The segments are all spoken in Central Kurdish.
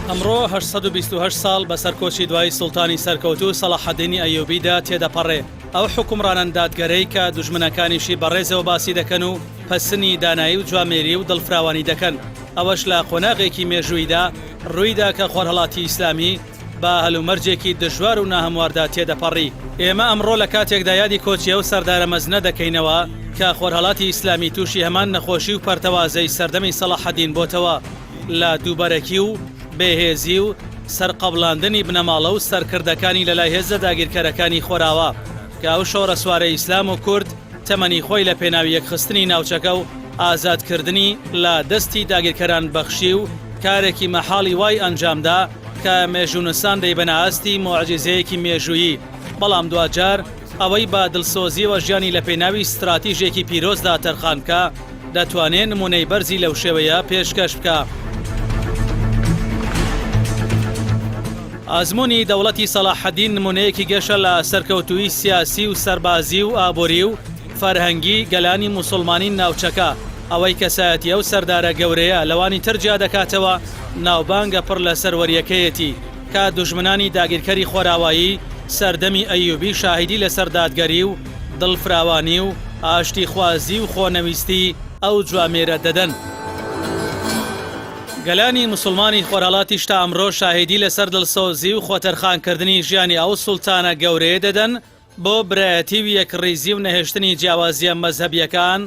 ئەمڕۆ 828 ساڵ بەسەر کۆچی دوایی سوڵتانی سەرکەوتوو سەڵاحەدینی ئەیوبیدا تێدەپەڕێ، ئەو حوکمڕانە دادگەرەی کە دوژمنەکانیشی بەڕێزەوە باسی دەکەن و پەسنی دانایی و جوامێری و دڵفراوانی دەکەن، ئەوەش لە قۆناغێکی مێژووییدا ڕوویدا کە خۆرهەڵاتی ئیسلامی بە هەلومەرجێکی دژوار و ناهەمواردا تێدەپەڕی. ئێمە ئەمڕۆ لە کاتێکدا یادی کۆچی ئەو سەردارە مەزنە دەکەینەوە کە خۆرهەڵاتی ئیسلامی تووشی هەمان نەخۆشی و پەرتەوازەی سەردەمی سەڵاحەدین بۆتەوە لە دووبەرەکی و بێهێزی و سەرقەبڵاندنی بنەماڵە و سەرکردەکانی لەلای هێزە داگیرکەرەکانی خۆراوا کە ئەو شۆڕەسوارەی ئیسلام و کورد تەمەنی خۆی لە پێناوی یەکخستنی ناوچەکە و ئازادکردنی لە دەستی داگیرکەران بەخشی و کارێکی مەحاڵی وای ئەنجامدا کە مێژوونوسان دەیبەنە ئاستی موعجیزەیەکی مێژوویی، بەڵام دواجار ئەوەی بە دڵسۆزییەوە ژیانی لە پێناوی ستراتیژێکی پیرۆزدا تەرخان بکا، دەتوانێ نموونەی بەرزی لەو شێوەیە پێشکەش بکا. ئەزموونی دەوڵەتی سەڵاحەدین نموونەیەکی گەشە لە سەرکەوتوویی سیاسی و سەربازی و ئابووری و فەرهەنگی گەلانی موسوڵمانی ناوچەکە، ئەوەی کەسایەتی ئەو سەردارە گەورەیە لەوانی تر جیا دەکاتەوە، ناوبانگە پڕ لە سەروەرییەکەیەتی کە دوژمنانی داگیرکەری خۆراوایی سەردەمی ئەیوبی شاهیدی لەسەر دادگەری و دڵفراوانی و ئاشتیخوازی و خۆنەویستی ئەو جوامێرە دەدەن. گەلانی موسوڵمانی خۆرهەڵاتیش تا ئەمڕۆ شاهیدی لەسەر دڵسۆزی و خۆتەرخانکردنی ژیانی ئەو سوڵتانە گەورەیە دەدەن بۆ برایەتی و یەکڕیزی و نەهێشتنی جیاوازییە مەزهەبییەکان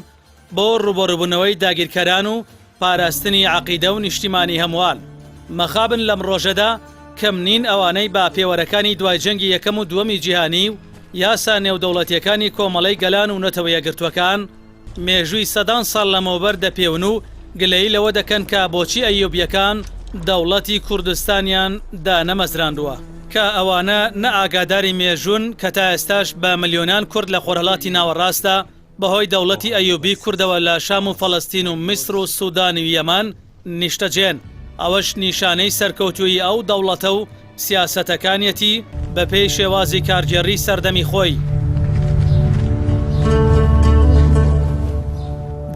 بۆ ڕووبەڕووبوونەوەی داگیرکەران و پاراستنی عەقیدە و نیشتیمانی هەمووان. مەخابن لەم ڕۆژەدا کەم نین ئەوانەی بە پێوەرەکانی دوای جەنگی یەکەم و دووەمی جیهانی و یاسا نێودەوڵەتییەکانی کۆمەڵەی گەلان و نەتەوە یەکگرتووەکان مێژووی سەدان ساڵ لەمەوبەر دەپێون و گلەیی لەوە دەکەن کە بۆچی ئەیوبییەکان دەوڵەتی کوردستانیان دانەمەزراندووە، کە ئەوانە نە ئاگاداری مێژوون کە تا ئێستاش بە ملیۆنان کورد لە خۆرهەڵاتی ناوەڕاستدا بەهۆی دەوڵەتی ئەیوبی کوردەوە لە شام و فەڵەستین و میسر و سودان و یەمەن نیشتەجێن، ئەوەش نیشانەی سەرکەوتوویی ئەو دەوڵەتە و سیاسەتەکانیەتی بەپێی شێوازی کارگێڕی سەردەمی خۆی.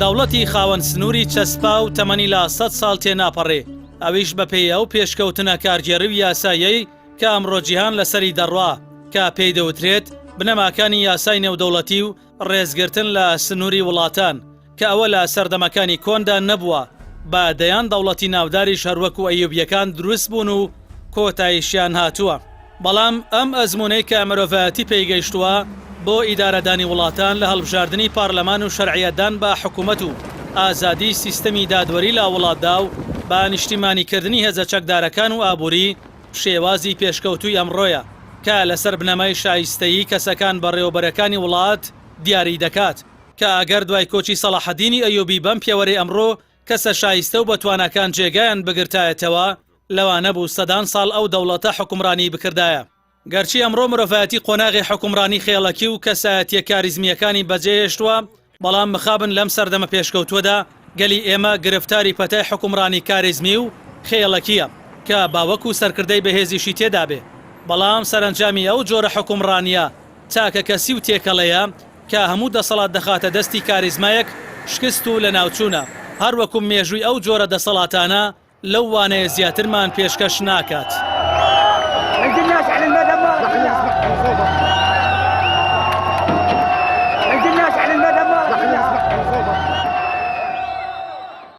دەوڵەتی خاوەن سنووری چەسپاو تەمەنی لە سەد ساڵ تێناپەڕێ، ئەویش بەپێی ئەو پێشکەوتنە کارگێڕی و یاساییەی کە ئەمڕۆ جیهان لەسەری دەڕوا کە پێی دەوترێت بنەماکانی یاسای نێودەوڵەتی و ڕێزگرتن لە سنووری وڵاتان، کە ئەوە لە سەردەمەکانی کۆندا نەبووە، بە دەیان دەوڵەتی ناوداریش هەروەکو ئەیوبییەکان دروست بوون و کۆتاییشیان هاتووە. بەڵام ئەم ئەزموونەی کە مرۆڤایەتی پێی گەیشتووە بۆ ئیدارەدانی وڵاتان لە هەڵبژاردنی پارلەمان و شەرعیەتدان بە حکومەت و ئازادیی سیستەمی دادوەری لە وڵاتدا و بە نیشتیمانیکردنی هێزە چەکدارەکان و ئابووری شێوازی پێشکەوتووی ئەمڕۆیە کە لەسەر بنەمای شایستەیی کەسەکان بەڕێوەبەرەکانی وڵات دیاری دەکات کە ئەگەر دوای کۆچی سەڵاحەدینی ئەیوبی بەم پێوەرەی ئەمڕۆ کەسە شایستە و بەتواناکان جێگایان بگرتایەتەوە لەوانەبوو سەدان ساڵ ئەو دەوڵەتە حوکمڕانیی بکردایە. گەرچی ئەمڕۆ مرۆڤایەتی قۆناغی حوکمڕانی خێڵەکی و کەسایەتییە کاریزمییەکانی بەجێهێشتووە، بەڵام مخابن لەم سەردەمە پێشکەوتووەدا گەلی ئێمە گرفتاری پەتای حوکمڕانی کاریزمی و خێڵەکییە کە باوەک و سەرکردەی بەهێزیشی تێدابێ، بەڵام سەرەنجامی ئەو جۆرە حوکمڕانییە تاکەکەسی و تێکەڵەیە کە هەموو دەسەڵات دەخاتە دەستی کاریزمایەک شکست و لەناوچوونە، هەروەکو مێژووی ئەو جۆرە دەسەڵاتانە لەو وانەیە زیاترمان پێشکەش ناکات.